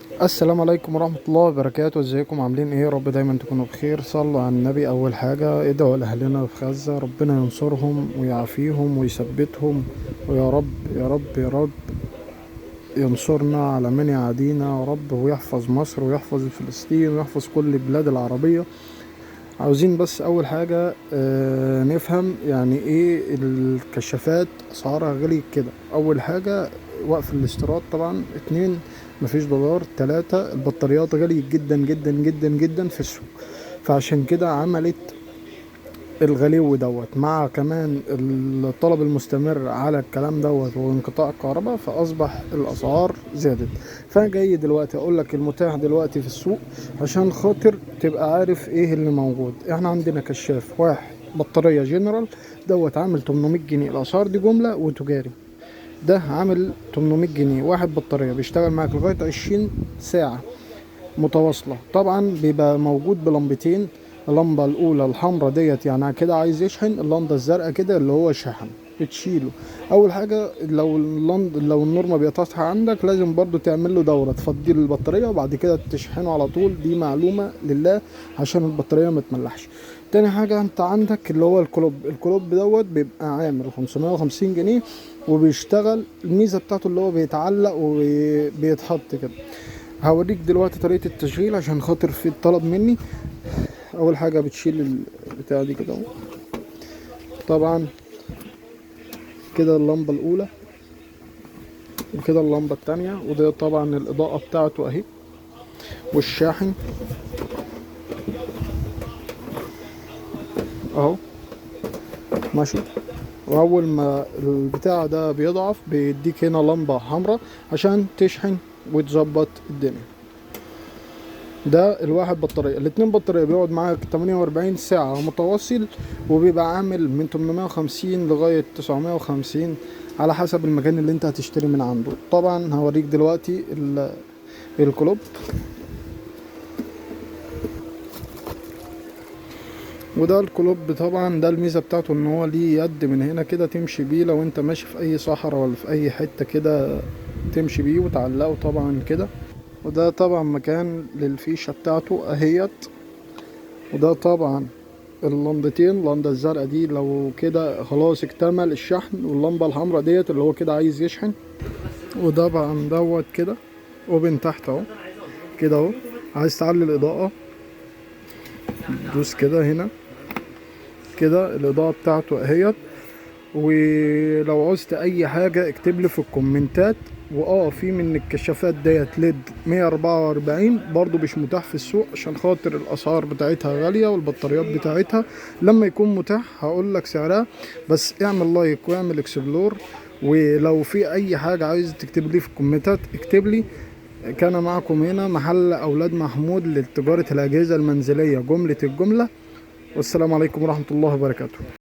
السلام عليكم ورحمة الله وبركاته. ازيكم عاملين ايه؟ يا رب دايما تكونوا بخير. صلوا على النبي. اول حاجة ادعوا لاهلنا في غزة، ربنا ينصرهم ويعافيهم ويثبتهم، ويا رب يا رب يا رب ينصرنا على من يعادينا يا رب، ويحفظ مصر ويحفظ فلسطين ويحفظ كل البلاد العربية. عاوزين بس اول حاجة نفهم يعني ايه الكشافات اسعارها غليت كده. اول حاجة وقف الاستيراد طبعا، 2 مفيش دولار، 3 البطاريات غليت جدا جدا جدا جدا في السوق، فعشان كده عملت الغلو دوت، مع كمان الطلب المستمر على الكلام دوت وانقطاع الكهرباء، فاصبح الاسعار زادت. فانا جاي دلوقتي اقول لك المتاح دلوقتي في السوق عشان خاطر تبقى عارف ايه اللي موجود. احنا عندنا كشاف واحد بطارية جنرال دوت عامل 800 جنيه، الاسعار دي جملة وتجاري. ده عامل 800 جنيه واحد بطارية، بيشتغل معاك لغاية 20 ساعة متواصلة. طبعا بيبقى موجود بلمبتين، اللمبة الأولى الحمراء ديت يعني كده عايز يشحن، اللمبة الزرقاء كده اللي هو شحن بتشيله. أول حاجة لو النور ما بيقطعش عندك لازم برضو تعمل له دورة تفضي البطارية وبعد كده تشحنه على طول، دي معلومة لله عشان البطارية ما تملحش. تاني حاجة انت عندك اللي هو الكلوب، الكلوب دوت بيبقى عامل 550 جنيه وبيشتغل. الميزة بتاعته اللي هو بيتعلق وبيتحط كده. هوريك دلوقتي طريقة التشغيل عشان خاطر في الطلب مني. اول حاجة بتشيل البتاع دي كده اهو، طبعا كده اللمبة الاولى وكده اللمبة التانية، وده طبعا الاضاءة بتاعته اهي، والشاحن اهو ماشي. واول ما البتاع ده بيضعف بيديك هنا لمبة حمراء عشان تشحن وتظبط الدنيا. ده الواحد بطارية. الاتنين بطارية بيقعد معاك 48 ساعة متواصل، وبيبقى عامل من 850 لغاية 950 على حسب المكان اللي انت هتشتري من عنده. طبعا هوريك دلوقتي الكلوب. وده الكلوب طبعا ده الميزة بتاعته ان هو ليه يد من هنا كده تمشي بيه لو انت ماشي في اي صحراء ولا في اي حتة كده تمشي بيه وتعلقه طبعا كده. وده طبعا مكان للفيشة بتاعته اهيت. وده طبعا اللمبتين، اللمبة الزرقاء دي لو كده خلاص اكتمل الشحن، واللمبة الحمراء ديت اللي هو كده عايز يشحن. وده طبعا دوت كده open تحت اهو كده اهو، عايز تعلي الاضاءة دوس كده هنا كده، الاضاءة بتاعته اهيت. ولو عوزت اي حاجة اكتب لي في الكومنتات. في من الكشافات ديت LED 144 برضو مش متاح في السوق عشان خاطر الاسعار بتاعتها غالية والبطاريات بتاعتها لما يكون متاح هقول لك سعرها. بس اعمل like واعمل explore، ولو في اي حاجة عايز تكتب لي في الكومنتات اكتب لي. كان معكم هنا محل اولاد محمود لتجارة الاجهزة المنزلية جملة الجملة، والسلام عليكم ورحمة الله وبركاته.